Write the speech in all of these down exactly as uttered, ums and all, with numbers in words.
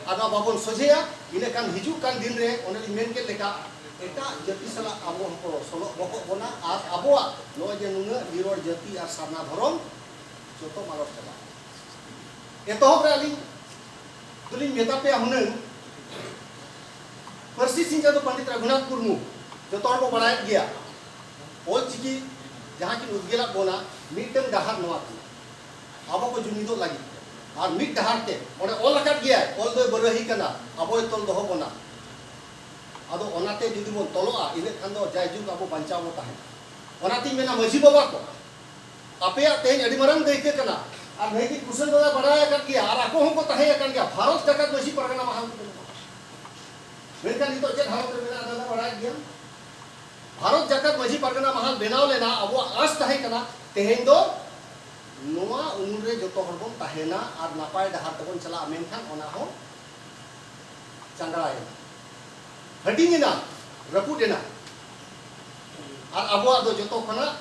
ᱟᱫᱚ ᱵᱟᱵᱚᱱ ᱥᱚᱡᱷᱮᱭᱟ, ᱤᱱᱟᱹ ᱠᱷᱟᱱ ᱦᱤᱡᱩᱜ ᱠᱟᱱ ᱫᱤᱱ ᱨᱮ ᱚᱱᱮ ᱞᱤᱧ ᱢᱮᱱ ᱠᱮᱫ ᱞᱮᱠᱟ ᱮᱴᱟᱜ ᱡᱟᱹᱛᱤ ᱥᱟᱞᱟᱜ ᱟᱵᱚ ᱦᱚᱸᱠᱚ ᱥᱚᱞᱚᱜ ᱵᱚᱠᱚᱜ ᱵᱚᱱᱟ ᱟᱨ ᱟᱵᱚᱣᱟᱜ ᱱᱚᱜᱼᱚᱭ ᱡᱮ ᱱᱩᱱᱟᱹᱜ ᱱᱤᱨᱚᱲ ᱡᱟᱹᱛᱤ ᱟᱨ ᱥᱟᱨᱱᱟ ᱫᱷᱚᱨᱚᱢ ᱡᱚᱛᱚ ᱢᱟᱞᱚᱴ ᱪᱟᱵᱟᱜᱼᱟ᱾ ᱮᱛᱚᱦᱚᱵ ᱨᱮ ᱟᱹᱞᱤᱧ ᱫᱚᱞᱤᱧ ᱢᱮᱛᱟ ᱯᱮᱭᱟ ᱦᱩᱱᱟᱹᱝ, ᱯᱟᱹᱨᱥᱤ ᱥᱤᱧ ᱪᱟᱸᱫᱚ ᱯᱚᱱᱰᱤᱛ ᱨᱚᱜᱷᱩᱱᱟᱛᱷ ᱢᱩᱨᱢᱩ ᱡᱚᱛᱚ ᱦᱚᱲ ᱵᱚ ᱵᱟᱲᱟᱭᱮᱫ ᱜᱮᱭᱟ, ᱚᱞ ᱪᱤᱠᱤ ᱡᱟᱦᱟᱸ ᱠᱤᱱ ᱩᱫᱽᱜᱮᱞᱟᱫ ᱵᱚᱱᱟ, ᱢᱤᱫᱴᱟᱝ ᱰᱟᱦᱟᱨ ᱱᱚᱣᱟ ᱠᱟᱱᱟ, ᱟᱵᱚ ᱠᱚ ᱡᱩᱢᱤᱫᱚᱜ ᱞᱟᱹᱜᱤᱫ ᱛᱮ᱾ ᱟᱨ ᱢᱤᱫ ᱰᱟᱦᱟᱨ ᱛᱮ ᱚᱸᱰᱮ ᱚᱞ ᱟᱠᱟᱫ ᱜᱮᱭᱟᱭ, ᱚᱞ ᱫᱚᱭ ᱵᱟᱨᱟᱹᱦᱤ ᱠᱟᱱᱟ, ᱟᱵᱚᱭ ᱛᱚᱞ ᱫᱚᱦᱚ ᱵᱚᱱᱟ᱾ ᱟᱫᱚ ᱚᱱᱟᱛᱮ ᱡᱩᱫᱤ ᱵᱚᱱ ᱛᱚᱞᱚᱜᱼᱟ, ᱤᱱᱟᱹᱜ ᱠᱷᱟᱱ ᱫᱚ ᱡᱟᱭᱡᱩᱜᱽ ᱟᱵᱚ ᱵᱟᱧᱪᱟᱣ ᱵᱚ ᱛᱟᱦᱮᱱᱟ᱾ ᱚᱱᱟᱛᱤᱧ ᱢᱮᱱᱟ, ᱢᱟᱹᱡᱷᱤ ᱵᱟᱵᱟ ᱠᱚ, ᱟᱯᱮᱭᱟᱜ ᱛᱮᱦᱮᱧ ᱟᱹᱰᱤ ᱢᱟᱨᱟᱝ ᱫᱟᱹᱭᱠᱟᱹ ᱠᱟᱱᱟ᱾ ᱟᱨ ᱵᱷᱟᱹᱜᱤ ᱠᱩᱥᱟᱹᱞ ᱫᱟᱫᱟ ᱵᱟᱲᱟᱭ ᱟᱠᱟᱫ ᱜᱮᱭᱟ, ᱟᱨ ᱟᱠᱚ ᱦᱚᱸᱠᱚ ᱛᱟᱦᱮᱸ ᱟᱠᱟᱱ ᱜᱮᱭᱟ ᱵᱷᱟᱨᱚᱛ ᱡᱟᱠᱟᱛ ᱢᱟᱹᱡᱷᱤ ᱯᱟᱨᱜᱟᱱᱟ ᱢᱟᱦᱟᱞ ᱠᱚ ᱵᱮᱱᱟᱣᱟ᱾ ᱢᱮᱱᱠᱷᱟᱱ ᱱᱤᱛᱚᱜ ᱪᱮᱫ ᱦᱟᱞᱚᱛ ᱨᱮ ᱢᱮᱱᱟᱜᱼᱟ, ᱫᱟᱫᱟ ᱵᱟᱲᱟᱭ ᱜᱮᱭᱟ? ᱵᱷᱟᱨᱚᱛ ᱡᱟᱠᱟᱛ ᱢᱟᱹᱡᱷᱤ ᱯᱟᱨᱜᱟᱱᱟ ᱢᱟᱦᱟᱞ ᱵᱮᱱᱟᱣ ᱞᱮᱱᱟ, ᱟᱵᱚᱣᱟᱜ ᱟᱸᱥ ᱛᱟᱦᱮᱸ ᱠᱟᱱᱟ ᱛᱮᱦᱮᱧ ᱫᱚ ᱱᱚᱣᱟ ᱩᱢᱩᱞ ᱨᱮ ᱡᱚᱛᱚ ᱦᱚᱲ ᱵᱚᱱ ᱛᱟᱦᱮᱱᱟ ᱟᱨ ᱱᱟᱯᱟᱭ ᱰᱟᱦᱟᱨ ᱛᱮᱵᱚᱱ ᱪᱟᱞᱟᱜᱼᱟ, ᱢᱮᱱᱠᱷᱟᱱ ᱚᱱᱟ ᱦᱚᱸ ᱪᱟᱸᱜᱲᱟᱭᱮᱱᱟ, ᱦᱟᱹᱴᱤᱧ ᱮᱱᱟ, ᱨᱟᱹᱯᱩᱫ ᱮᱱᱟ᱾ ᱟᱨ ᱟᱵᱚᱣᱟᱜ ᱫᱚ ᱡᱚᱛᱚ ᱠᱷᱚᱱᱟᱜ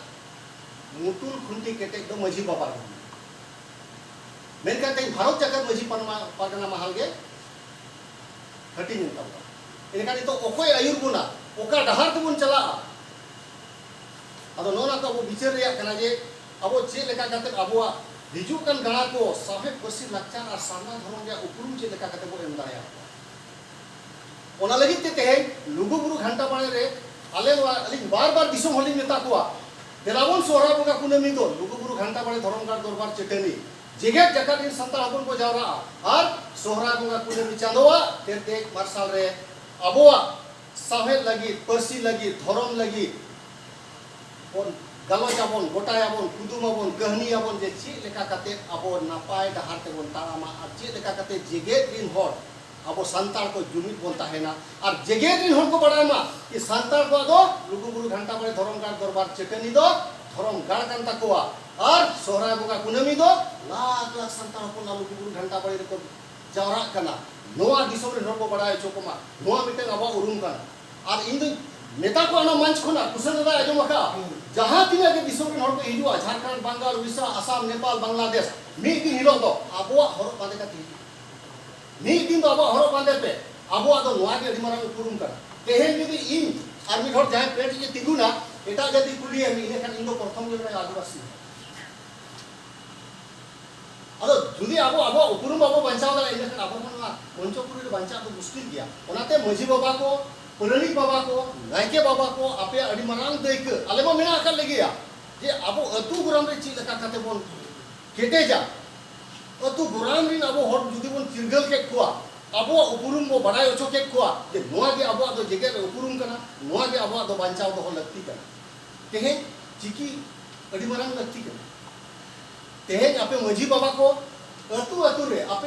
ᱢᱩᱛᱩᱞ ᱠᱷᱩᱱᱴᱤ ᱠᱮᱴᱮᱡ ᱫᱚ ᱢᱟᱹᱡᱷᱤ ᱵᱟᱵᱟ ᱠᱟᱱᱟ᱾ ᱢᱮᱱᱠᱷᱟᱱ ᱛᱮᱦᱮᱧ ᱵᱷᱟᱨᱚᱛ ᱡᱟᱠᱟᱛ ᱢᱟᱹᱡᱷᱤ ᱯᱟᱨᱢᱟ-, ᱯᱟᱨᱜᱟᱱᱟ ᱢᱟᱦᱟᱞ ᱜᱮ ᱦᱟᱹᱴᱤᱧ ᱮᱱ ᱛᱟᱵᱚᱱᱟ᱾ ᱮᱱᱠᱷᱟᱱ ᱱᱤᱛᱚᱜ ᱚᱠᱚᱭ ᱟᱹᱭᱩᱨ ᱵᱚᱱᱟ, ᱚᱠᱟ ᱰᱟᱦᱟᱨ ᱛᱮᱵᱚᱱ ᱪᱟᱞᱟᱜᱼᱟ? ᱟᱫᱚ ᱱᱚᱣᱟ ᱠᱚ ᱟᱵᱚ ᱵᱤᱪᱟᱹᱨ ᱨᱮᱭᱟᱜ ᱠᱟᱱᱟ ᱡᱮ ᱟᱵᱚ ᱪᱮᱫ ᱞᱮᱠᱟ ᱠᱟᱛᱮ ᱟᱵᱚᱣᱟᱜ ᱦᱤᱡᱩᱜ ᱠᱟᱱ ᱜᱟᱬᱟ ᱠᱚ ᱥᱟᱶᱦᱮᱫ, ᱯᱟᱹᱨᱥᱤ, ᱞᱟᱠᱪᱟᱨ ᱟᱨ ᱥᱟᱨᱱᱟ ᱫᱷᱚᱨᱚᱢ ᱨᱮᱭᱟᱜ ᱩᱯᱨᱩᱢ ᱪᱮᱫ ᱞᱮᱠᱟ ᱠᱟᱛᱮ ᱵᱚ ᱮᱢ ᱫᱟᱲᱮᱭᱟᱠᱚᱣᱟ᱾ ᱚᱱᱟ ᱞᱟᱹᱜᱤᱫ ᱛᱮ ᱛᱮᱦᱮᱧ ᱞᱩᱜᱩᱵᱩᱨᱩ ᱜᱷᱟᱱᱴᱟ ᱵᱟᱲᱮ ᱨᱮ ᱟᱞᱮ ᱱᱚᱣᱟ, ᱟᱹᱞᱤᱧ ᱵᱟᱨ ᱵᱟᱨ ᱫᱤᱥᱚᱢ ᱦᱚᱲ ᱞᱤᱧ ᱢᱮᱛᱟ ᱠᱚᱣᱟ, ᱫᱮᱞᱟᱵᱚᱱ ᱥᱚᱦᱨᱟᱭ ᱵᱚᱸᱜᱟ ᱠᱩᱱᱟᱹᱢᱤ ᱫᱚ ᱞᱩᱜᱩᱵᱩᱨᱩ ᱜᱷᱟᱱᱴᱟ ᱵᱟᱲᱮ ᱫᱷᱚᱨᱚᱢ ᱜᱟᱲ ᱫᱚᱨᱵᱟᱨ ᱪᱟᱹᱴᱟᱹᱱᱤ ᱡᱮᱜᱮᱛ ᱡᱟᱠᱟᱛ ᱨᱮᱱ ᱥᱟᱱᱛᱟᱲ ᱦᱚᱯᱚᱱ ᱠᱚ ᱡᱟᱣᱨᱟᱜᱼᱟ ᱟᱨ ᱥᱚᱦᱨᱟᱭ ᱵᱚᱸᱜᱟ ᱠᱩᱱᱟᱹᱢᱤ ᱪᱟᱸᱫᱳᱣᱟᱜ ᱛᱮᱨᱫᱮᱡ ᱢᱟᱨᱥᱟᱞ ᱨᱮ ᱟᱵᱚᱣᱟᱜ ᱥᱟᱶᱦᱮᱫ ᱞᱟᱹᱜᱤᱫ, ᱯᱟᱹᱨᱥᱤ ᱞᱟᱹᱜᱤᱫ, ᱫᱷᱚᱨᱚᱢ ᱞᱟᱹᱜᱤᱫ ᱵᱚᱱ ᱜᱟᱞᱚᱪ ᱟᱵᱚᱱ, ᱜᱚᱴᱟᱭᱟᱵᱚᱱ, ᱠᱩᱫᱩᱢ ᱟᱵᱚᱱ, ᱠᱟᱹᱦᱱᱤ ᱟᱵᱚᱱ ᱡᱮ ᱪᱮᱫ ᱞᱮᱠᱟ ᱠᱟᱛᱮ ᱟᱵᱚ ᱱᱟᱯᱟᱭ ᱰᱟᱦᱟᱨ ᱛᱮᱵᱚᱱ ᱛᱟᱲᱟᱢᱟ ᱟᱨ ᱪᱮᱫ ᱞᱮᱠᱟ ᱠᱟᱛᱮ ᱡᱮᱜᱮᱛ ᱨᱮᱱ ᱦᱚᱲ ᱟᱵᱚ ᱥᱟᱱᱛᱟᱲ ᱠᱚ ᱡᱩᱢᱤᱫ ᱵᱚᱱ ᱛᱟᱦᱮᱱᱟ ᱟᱨ ᱡᱮᱜᱮᱛ ᱨᱮᱱ ᱦᱚᱲ ᱠᱚ ᱵᱟᱲᱟᱭ ᱢᱟ ᱠᱤ ᱥᱟᱱᱛᱟᱲ ᱠᱚᱣᱟᱜ ᱫᱚ ᱞᱩᱜᱩᱵᱩᱨᱩ ᱜᱷᱟᱱᱴᱟ ᱵᱟᱲᱮ ᱫᱷᱚᱨᱚᱢ ᱜᱟᱲ ᱫᱚᱨᱵᱟᱨ ᱪᱟᱹᱴᱟᱹᱱᱤ ᱫᱚ ᱫᱷᱚᱨᱚᱢ ᱜᱟᱲ ᱠᱟᱱ ᱛᱟᱠᱚᱣᱟ ᱟᱨ ᱥᱚᱦᱨᱟᱭ ᱵᱚᱸᱜᱟ ᱠᱩᱱᱟᱹᱢᱤ ᱫᱚ ᱞᱟᱠᱷ ᱞᱟᱠᱷ ᱥᱟᱱᱛᱟᱲ ᱦᱚᱯᱚᱱ ᱚᱱᱟ ᱞᱩᱜᱩᱵᱩᱨᱩ ᱜᱷᱟᱱᱴᱟ ᱵᱟᱲᱮ ᱨᱮᱠᱚ ᱡᱟᱣᱨᱟᱜ ᱠᱟᱱᱟ᱾ ᱱᱚᱣᱟ ᱫᱤᱥᱚᱢ ᱨᱮᱱ ᱦᱚᱲ ᱠᱚ ᱵᱟᱲᱟᱭ ᱦᱚᱪᱚ ᱠᱚᱢᱟ, ᱱᱚᱣᱟ ᱢᱤᱫᱴᱟᱝ ᱟᱵᱚᱣᱟᱜ ᱩᱨᱩᱢ ᱠᱟᱱᱟ᱾ ᱟᱨ ᱤᱧ ᱫᱚᱧ ᱢᱮᱛᱟ ᱠᱚᱣᱟ ᱚᱱᱟ ᱢᱚᱧᱪ ᱠᱷᱚᱱᱟᱜ, ᱠᱩᱥᱟᱹᱞ ᱫᱟᱫᱟᱭ ᱟᱸᱡᱚᱢ ᱟᱠᱟᱫᱼᱟ, ᱡᱟᱦᱟᱸ ᱛᱤᱱᱟᱹᱜ ᱜᱮ ᱫᱤᱥᱚᱢ ᱨᱮᱱ ᱦᱚᱲ ᱠᱚ ᱦᱤᱡᱩᱜᱼᱟ, ᱡᱷᱟᱲᱠᱷᱚᱸᱰ, ᱵᱟᱝᱜᱟᱞ, ᱩᱲᱤᱥᱥᱟ, ᱟᱥᱟᱢ, ᱱᱮᱯᱟᱞ, ᱵᱟᱝᱞᱟᱫᱮᱥ, ᱢᱤᱫ ᱫᱤᱱ ᱦᱤᱞᱳᱜ ᱫᱚ ᱟᱵᱚᱣᱟᱜ ᱦᱚᱨᱚᱜ ᱵᱟᱸᱫᱮ ᱠᱟᱛᱮ ᱦᱤᱡᱩᱜ᱾ ᱢᱤᱫ ᱫᱤᱱ ᱫᱚ ᱟᱵᱚᱣᱟᱜ ᱦᱚᱨᱚᱜ ᱵᱟᱸᱫᱮ ᱯᱮ, ᱟᱵᱚᱣᱟᱜ ᱫᱚ ᱱᱚᱣᱟ ᱜᱮ ᱟᱹᱰᱤ ᱢᱟᱨᱟᱝ ᱩᱯᱨᱩᱢ ᱠᱟᱱᱟ᱾ ᱛᱮᱦᱮᱧ ᱡᱩᱫᱤ ᱤᱧ ᱟᱨ ᱢᱤᱫ ᱦᱚᱲ ᱡᱟᱦᱟᱸᱭ ᱯᱮᱱᱴ ᱤᱧ ᱛᱤᱸᱜᱩᱱᱟ, ᱮᱴᱟᱜ ᱡᱟᱹᱛᱤ ᱠᱩᱞᱤᱭᱮᱢ, ᱤᱱᱟᱹ ᱠᱷᱟᱱ ᱤᱧ ᱫᱚ ᱯᱨᱚᱛᱷᱚᱢ ᱜᱮ ᱢᱮᱱᱟᱭᱟ ᱟᱹᱫᱤᱵᱟᱹᱥᱤ᱾ ᱟᱫᱚ ᱡᱩᱫᱤ ᱟᱵᱚ ᱟᱵᱚᱣᱟᱜ ᱩᱯᱨᱩᱢ ᱵᱟᱵᱚ ᱵᱟᱧᱪᱟᱣ ᱫᱟᱲᱮᱭᱟᱜᱼᱟ, ᱤᱱᱟᱹ ᱠᱷᱟᱱ ᱟᱵᱚ ᱦᱚᱸ ᱱᱚᱣᱟ ᱢᱚᱧᱪᱚᱯᱩᱨᱤ ᱨᱮ ᱵᱟᱧᱪᱟᱣ ᱫᱚ ᱢᱩᱥᱠᱤᱞ ᱜᱮᱭᱟ᱾ ᱚᱱᱟᱛᱮ ᱢᱟᱹᱡᱷᱤ ᱵᱟᱵᱟ ᱠᱚ, ᱯᱟᱨᱟᱱᱤᱠ ᱵᱟᱵᱟ ᱠᱚ, ᱱᱟᱭᱠᱮ ᱵᱟᱵᱟ ᱠᱚ, ᱟᱯᱮᱭᱟᱜ ᱟᱹᱰᱤ ᱢᱟᱨᱟᱝ ᱫᱟᱹᱭᱠᱟᱹ, ᱟᱞᱮ ᱢᱟ ᱢᱮᱱᱟᱜ ᱟᱠᱟᱫ ᱞᱮᱜᱮᱭᱟ, ᱡᱮ ᱟᱵᱚ ᱟᱹᱛᱩ ᱜᱚᱨᱟᱢ ᱨᱮ ᱪᱮᱫ ᱞᱮᱠᱟ ᱠᱟᱛᱮ ᱵᱚᱱ ᱠᱮᱴᱮᱡᱟ᱾ ᱟᱹᱛᱩ ᱜᱚᱨᱟᱢ ᱨᱮᱱ ᱟᱵᱚ ᱦᱚᱲ ᱡᱩᱫᱤ ᱵᱚᱱ ᱪᱤᱨᱜᱟᱹᱞ ᱠᱮᱫ ᱠᱚᱣᱟ, ᱟᱵᱚᱣᱟᱜ ᱩᱯᱨᱩᱢ ᱵᱚ ᱵᱟᱲᱟᱭ ᱦᱚᱪᱚ ᱠᱮᱫ ᱠᱚᱣᱟ ᱡᱮ ᱱᱚᱣᱟ ᱜᱮ ᱟᱵᱚᱣᱟᱜ ᱫᱚ ᱡᱮᱜᱮᱛ ᱨᱮ ᱩᱯᱨᱩᱢ ᱠᱟᱱᱟ, ᱱᱚᱣᱟ ᱜᱮ ᱟᱵᱚᱣᱟᱜ ᱫᱚ ᱵᱟᱧᱪᱟᱣ ᱫᱚᱦᱚ ᱞᱟᱹᱠᱛᱤ ᱠᱟᱱᱟ᱾ ᱛᱮᱦᱮᱧ ᱪᱤᱠᱤ ᱟᱹᱰᱤ ᱢᱟᱨᱟᱝ ᱞᱟᱹᱠᱛᱤ ᱠᱟᱱᱟ᱾ ᱛᱮᱦᱮᱧ ᱟᱯᱮ ᱢᱟᱹᱡᱷᱤ ᱵᱟᱵᱟ ᱠᱚ ᱟᱹᱛᱩ ᱟᱹᱛᱩ ᱨᱮ ᱟᱯᱮ